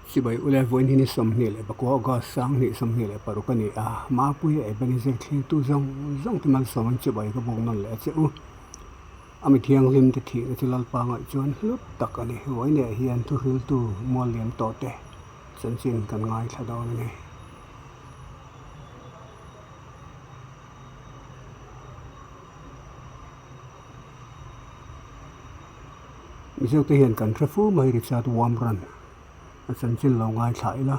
Chibai ule vawiin hi ni 24 August 2026 a ni a, Mapuia Ebenezer thlirtu zawng zawng te malsawm an chibai ka buk nawn leh a che u. A mi thianghlim te thihna chu Lalpa ngaih chuan hlut tak a ni. Vawiinah hian thuhriltu mual liam tawh te chanchin kan ngaithla dawn a ni. Mizote hian kan hre fu mai Richard Wurmbrand a chanchin lo ngaithla ila.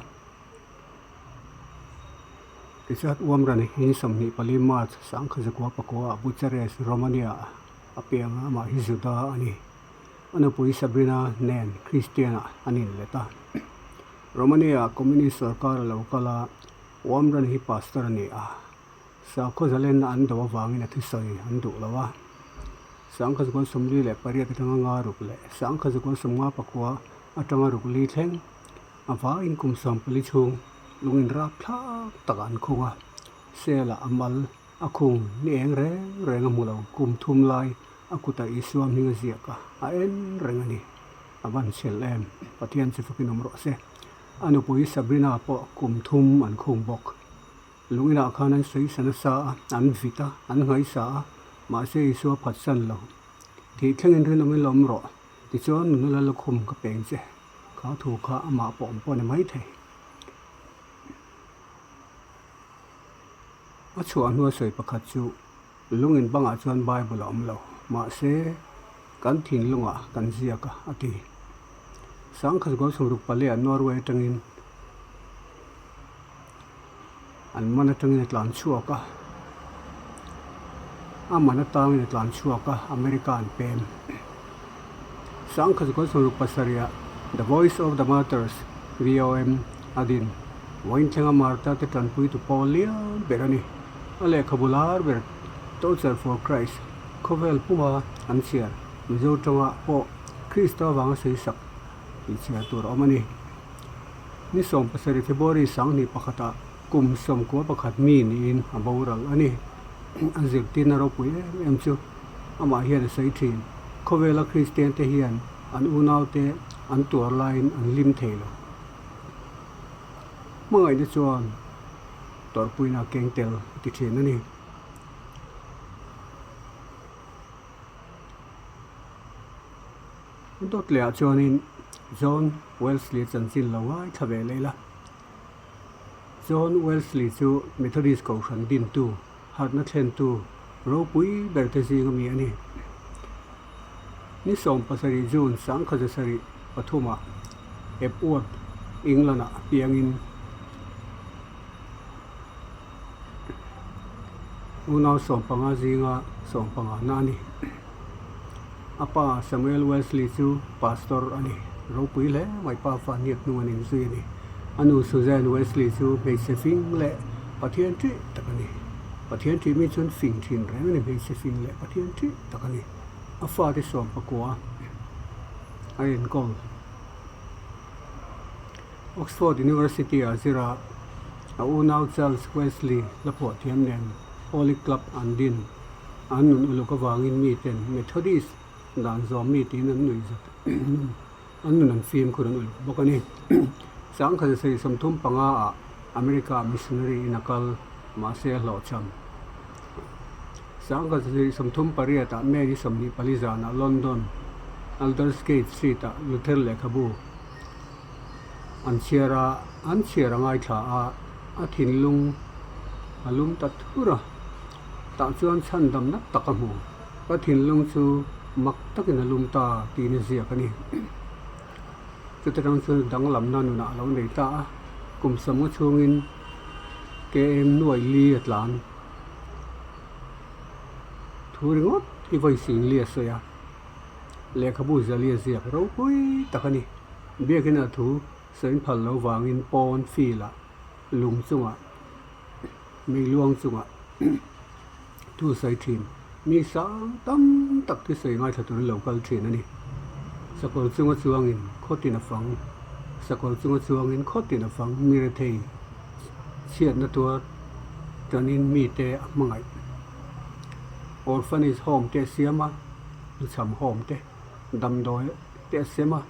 Richard Wurmbrand hi 24 March 1909 ah Bucharest, Romania ah a piang a, amah hi Juda a ni. A nupui Sabrina nen Kristian ah an inlet a. Romania ah Communist sorkar a lo kal a, Wurmbrand hi pastor a ni a. Sakhaw zalenna an do avangin a thusawi an duh lo a. 1948 atanga nga ruk leh 1959 atanga ruk li thleng a vaiin kum 14 chhung lungin rapthlak takah an khung a. Sela a mal a khung ni eng reng reng a hmu lo kum thum lai a kutah Isua hming a ziak a, a en reng a ni. A van chhel em? Pathian chu fakin awm rawh se. A nupui Sabrina pawh kum thum an khung bawk. Lungin ah khan an sawi sa nasa a, an vit a, an nghaisa a, mahse Isua phatsan lo. Thih thlengin rinawmin la awm rawh, tichuan nuna la lukhum ka peng che. Kha thu kha amah pawh awm pawh a ni maithei. A chhuah hnua sawi pakhat chu lungin bangah chuan Bible a awm lo, mahse kan thinlungah kan ziak a, a ti. 1964 ah Norway atangin An man atangin a tlan chhuak a, a man atangin a tlan chhuak a, America an pem. 1977 ah The Voice of the Martyrs, VOM, a din. Vawiin thlenga Martyr te tanpuitu pawl lian ber a ni. A lehkhabu lar ber Torture for Christ, khawvel puma an chhiar, Mizo tawngah pawh Krista avanga sawisak tih chhiar tur a awm a ni. Ni 17 February 2001 ah kum 91 mi niin a boral a ni. A zirtirna ropui em em chu amah hian a sawi thin. Khawvela Kristian te hian an unaute an tuar laiin an hlim thei lo. Hmangaihna chuan tawrhpuina keng tel a ti thin a ni. Dawt lehah chuanin John Wesley chanchin lo ngaithla ve leh ila. John Wesley chu Methodist kohhran dintu, harhna thlentu ropui ber te zinga mi a ni. Ni 17 June 1703 ah Epworth, England ah piangin unau 15 zinga 15 na a ni. A pa Samuel Wesley chu pastor a ni. Ropui hle mai pa fa hniak hnung an inzui a ni. A nu Suzanne Wesley chu hmeichhe fing leh Pathian ṭih tak a ni. Pathian ṭih mi chuan fing ṭhin reng a ni. Hmeichhe fing leh Pathian ṭih tak a ni. A fate 19 a enkawl. Oxford University ah zir a, a unau Charles Wesley la phuah thiam nen Holy Club an din. An nun uluk avangin miten Methodist dan zawm mi tiin an nuih zat an nun an fimkhur an uluk bawk a ni. 1735 ah America ah missionary in a kal, mahse a hlawhchham. 1738 ah May ni 24 zanah London, Aldersgate Street ah Luther lehkhabu an chhiar a, an chhiar a ngaithla a, a thinlung a lum ta thur a. Tah chuan chhandamna tak a hmu. Ka thinlung chu mak takin a lum ta tiin a ziak a ni. Chuta tang chuan danglamna nunah a lo nei ta a, kum sawmnga chhungin KM nuai li a tlan. Thu ringawt hi vawi sing li a sawi a, lehkhabu zali a ziak ropui tak a ni. Biakina thu sawiin phal lo vangin pawn field ah lung chungah mei luang chungah thu sawi thin. Mi sang tam tak thu sawi ngaithla turin lo kal thin a ni. Sakawr chunga chuangin khaw tin a fang, sakawr chunga chuangin khaw tin a fang, mi rethei chhiatna tuar tanin mite a hmangaih. Orphanage home te a siam a, hnuchham home te, damdawi te a siam a.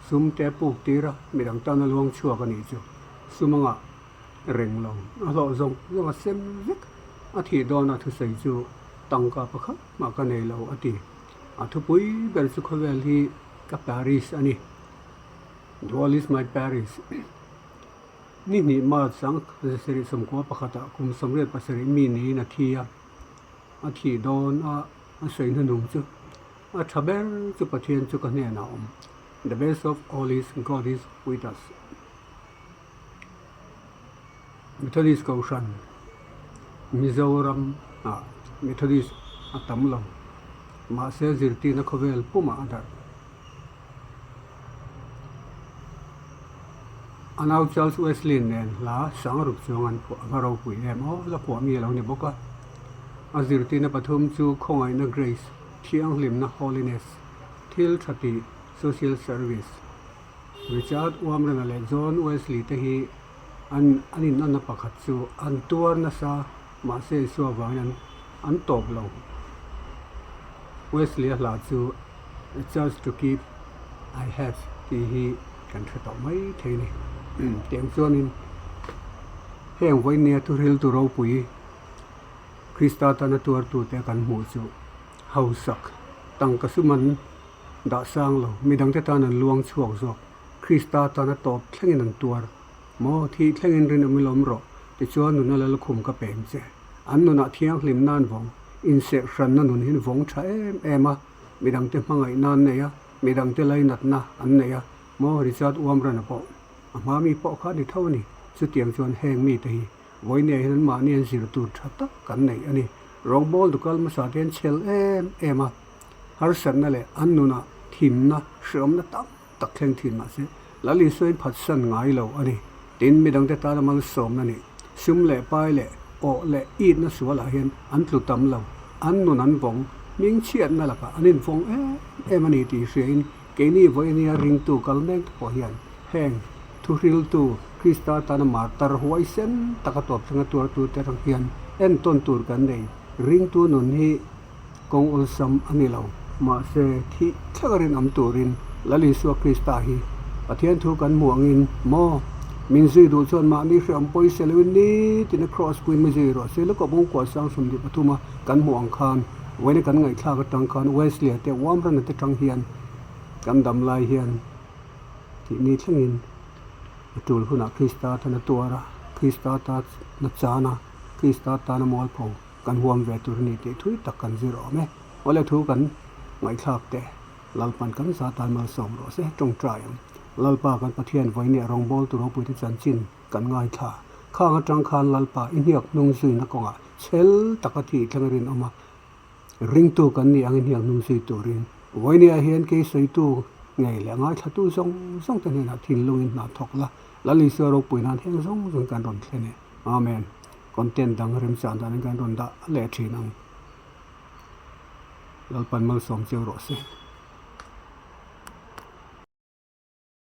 Sum te puk tir a, midang tana luang chhuak a nih chu. Sum anga reng lo, a hlawh zawng zawng a sem vek. A thih dawna thusawi chu tangka pakhat mah ka nei lo a ti. A thupui ber chu khawvel hi ka Paris a ni. The world is my Paris. Ni hnih March sang zasarih sawmkua pakhatah kum 87 mi niin a thi a. A thih dawn a a sawi hnuhnung chu a tha ber chu Pathian chu ka hnenah a awm. The best of all is God is with us. Methodist Kohhran, Mizoram ah Methodist a tam lo. Mahse zirtirna khawvel pumah a darh. A nau Charles Wesley nen hla sang ruk chuang an phuah a va ropui em aw, la phuah mi a lo ni bawk a. A zirtirna pathum chu khawngaihna Grace, thianghlimna Holiness, thil tha tih Social Service. Richard Wamrena leh John Wesley te hi an an inanna pakhat chu an tuar nasa mahse Isua vangin an an tawp lo. Wesley-a hla chu A Church to Keep I Have tih hi kan hre tawh mai thei a ni. Tiang chuanin heng vawinia thuhriltu ropui Krista tana tuartute kan hmuh chu hausak tangka sum an dah sang lo, midangte tan an luang chhuak zawk, Krista tana tawp thlengin an tuar. Maw, thih thlengin rinawm i lawm rawh, tichuan nuna lalkhum ka peng che. An nunah thianghlim nan vawng, inserh hranna nun hin vawng tha em em a, midangte hmangaihna an nei a, midangte lainatna an nei a, maw Richard Wamrana pawh a hma mi pawh kha a ni tho a ni. Chutiang chuan heng mite hi vawinia hian anmahni an zir tur tha tak kan nei a ni. Rawngbawl dukal hmasa te an chhel em em a, harsatna leh an nunah thimna, hreawmna tam tak thleng thin mahse Lal Isua in phatsan ngai lo a ni. Tin, midangte tana malsawmna nih, sum leh pai leh awh leh itna sualah hian an tlu tam lo, an nun an vawng, hmingchhiatna lakah an invawng em em a ni tih hriain keini vawinia ringtu kal mek te pawh hian heng thuhriltu Krista tana martar huaisen taka tawp thlenga tuartute rang hian entawn tur kan nei. Ringtu nun hi Kawng awlsam a ni lo. Mahse, thih thleng a rinawm turin Lal Isua Krista hi Pathian thu kan hmuh angin maw? Min zui duh chuan mahni hreawm pawisa loin nitin a kraws puin mi zui rawh se. Luka bung kual sang 23 a kan hmuh ang khan vawiin kan ngaihthlak atang khan Wesley-a te Wamrana te tang hian kan dam lai hian tih ni thlengin a tul hunah Krista tan a tuar a, Krista ta na chan a, Krista tana mualpho. Kan huam ve tur a ni tih thui tak kan zir awm e. Awle thu kan ngaihthlak teh. Lalpan kan za tan malsawm rawh se, tawngtai ang. Lalpa kan Pathian vawinia rawngbawltu ropuite chanchin kan ngaithla. Khang atang khan Lalpa i hniak hnung zuina kawngah chhel taka thih thleng a rinawm a, ringtu kan nih ang i hniak hnung zui turin vawinia hian kei sawitu ngei leh ngaithlatu zawng zawng te hnenah thinlungin hna thawk la, Lal Isua ropui nan heng zawng zawng kan rawn thlen e. Amen. Content dang remchang danin kan rawn dah leh thin ang. Lalpan malsawm cheu rawh se.